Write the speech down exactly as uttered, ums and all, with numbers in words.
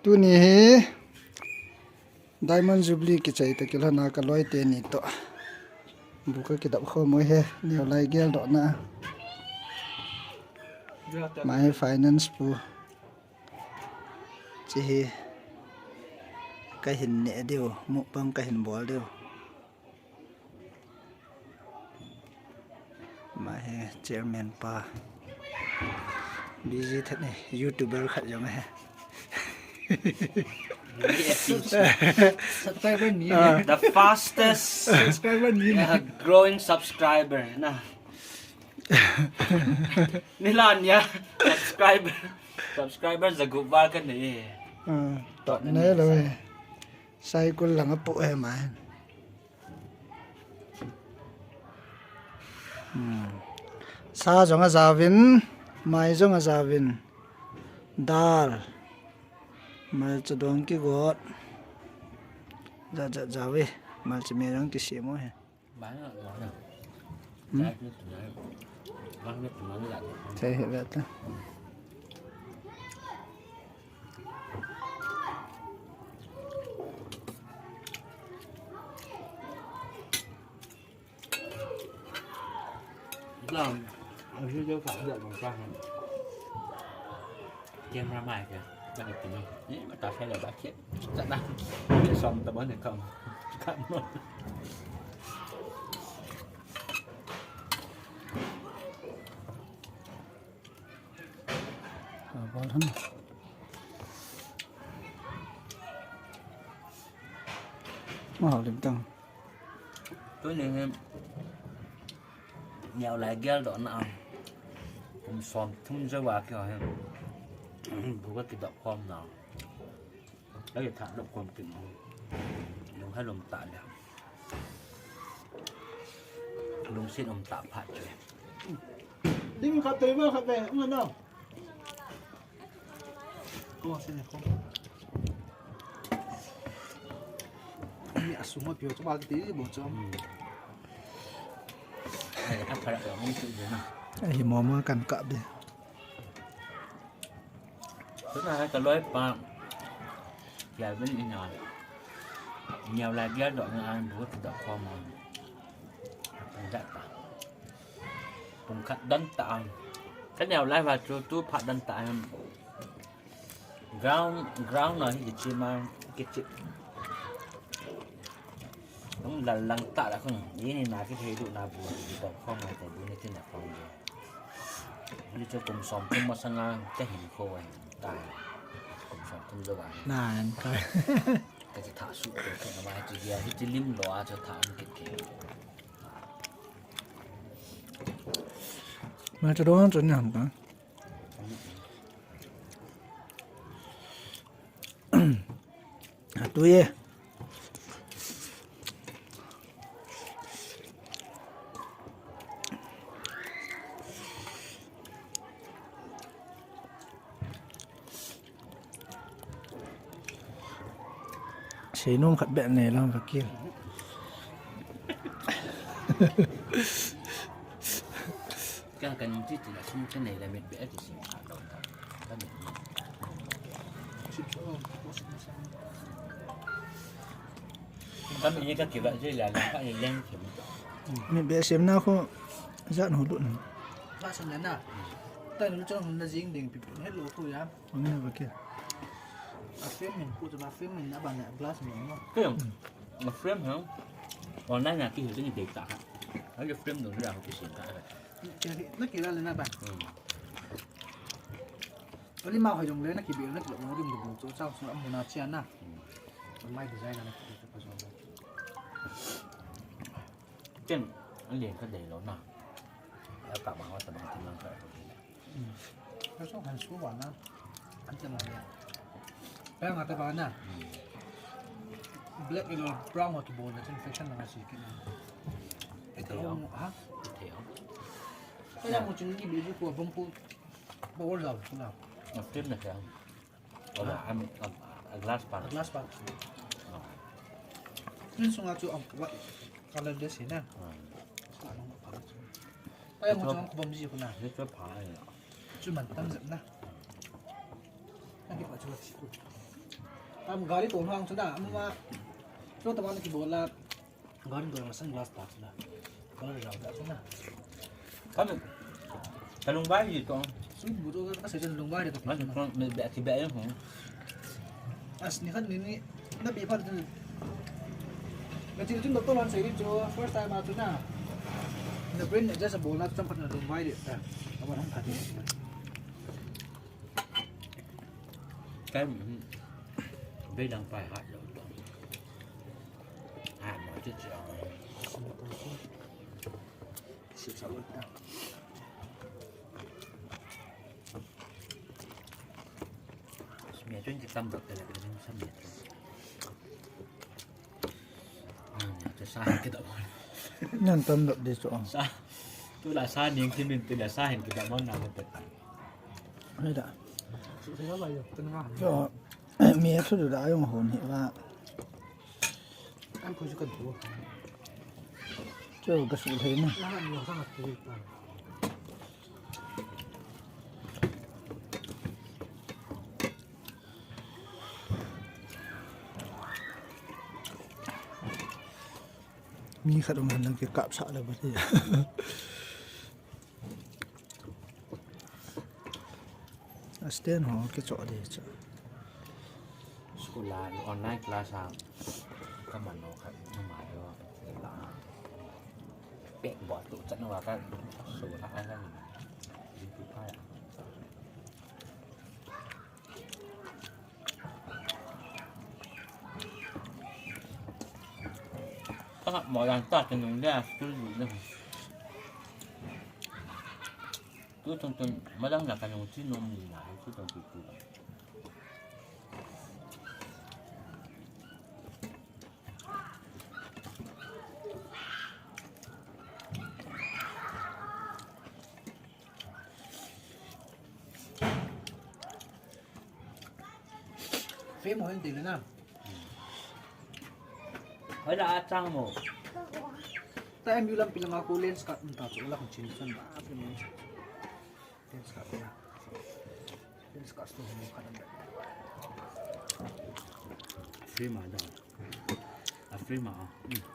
Tuni hi Diamond Jubilee kichai ta kilhona ka loi teni toh bu ka kidap khom u hi, neo lai gel doh na. Mai finance pu. Chi hi ka hin neh diu, mukbang ka hin bol diu. Mai hi chairman pa. Busy thet ni, YouTuber khat jong hi. Subscriber ni. Ah. The fastest subscriber ni. Yeah, growing subscriber na. Nilan ya subscriber. Subscriber za gup val ka nei. Ah, top nei lou e. Cycle lang a pu e mai. Hmm. Sa jong a jaovin, mai jong a jaovin. Dal. Malcha dong kigot. Jat jat jaove. Malcha me jong kisem u hi. Hmm? Sei hi ve ta. Camera mai kìa. Đang chụp hình. Ê, mà tao thấy là bác chết. Chắc đang. Để xong tao bấm thành công. Cảm ơn. Bol hon. Mahal lim tang. Tuni hi neo lai gel doh na. Kum som thum jou a kiho hi. Bu ka kidop khom na. Ka kitha dop khom kit na. Lung ha lum ta le. Lungset um ta phat chu. Ding khat te ma khat te, um na. Ko se ne ko. Ni a sum a pio chu ba ti bo chu. Ai, a phara ka hung chu na. Ai, mo mo kan ka be. Tuna hi ka loi pa. Kial ben in a. Neo lai gel doh na an bu ti doh khom. Pung khat ta. Pung khat don ta. Ka neo lai va chu tu phat don ta. Ground, ground na hi kichi ma, kichi. Hung lal lang ta la khun. Ni ni na kithei du na bu, bu tong khong na te bu ni tin na khong bu. Ni chu kum som kum masanga ka hin kho ai. Ta. Kum som kum jo ai. Na, an ta. Ka chi tha su ko ka ma chi ya, hi chi lim lo a chu tha an kit ke. Ma chu dong chu ni ham ta. Atu ye. Seinom khat beh nei lang ka kil. Ka kan ti ti la sum ka nei la mit beh ti sim kha lo ta. Ka mit ni. Ka mit ni ka ki ba je la la ka ni leng sim. Mit beh sim na ko jat ho lut na. Ba sim na na. Ta ni chang na jing ding pi pi he lo ko ya. Ang na ba ke. A frame min pu chu ba frame min na ba na glass min no. Ke. A frame ha. Online na ki hu ni de ta. A frame no la ko sim ka. Na kila le na ba. Oli ma hoi jong le na ki bi na ki lo mo dum dum chu chang su am na chia na. Mai design na ki pa so. Ken, an lien ka dei lo na. Ya ka ma wa ta bang tin lang ka. Ka so han su wa na. An ta na ya. Ka nga ta ba na. Black ilo brown wa ki bo na tin fashion na si ki na. Ito ha? Ito. Ka ya mo chung ki bi ku bang ku. Ba wa la ku na. Na tin na ka. Wala, am, am, a glass pan. A glass pan. Tin sunga chu am, wa, color de si na. Sa nong pa chu. Pa yang mo chu am ko bam ji ko na. Ni chu pa ya. Chu man tam zep na. Na ki pa chu wa si ko. Am gari tol hang chu na, ama chu tama na kibol la. Gari tol ma sunglass ta chu na. Gari rau ta chu na. Kam, kalungbai ji to. Su bu to ka sa jan lungbai de ka. Man ko me be ki be ho. As ni khan ni ni na be pha tu. Na chi chu doctor han sei chu first time a chu na. Na brain adjust bol na chu cham khat na lungbai de ta. Ka ban hang khat ni. Cái mình đây đang phải hại rồi. À, mà chết rồi. Sự xấu ta. Mẹ chuyên chỉ tâm được cái này, cái này sao mẹ. Sa hen kida mon. Nan tam dok di chu. Sa. Tu la sa ning kimin tu la sa hen kida mon na mo pet. Hai da. Chu mi su da yong hon hi wa. An ko chu kan tu. Chu ka su thei na. Mi khat um han lang kikap sah le bati. A stand ho kichoh di chu. School la online class a ka man no khat na ma do la. Pek bol tu chan wa ka su la ai ka ni. Din pu pa ya. Ka mo yang ta ke nung le a school ni ne. Tu tung tung ma dang na ka nung chi nom ni na tu tung tu tu. Frame ho hin tile na. Hoi la a chang mo. Ta M U lampi langa ko lens card um ta chu la kon chin san ba a frame lens. Lens card ya. Lens card store mo ka dan. Frame a da. A frame a. Hmm.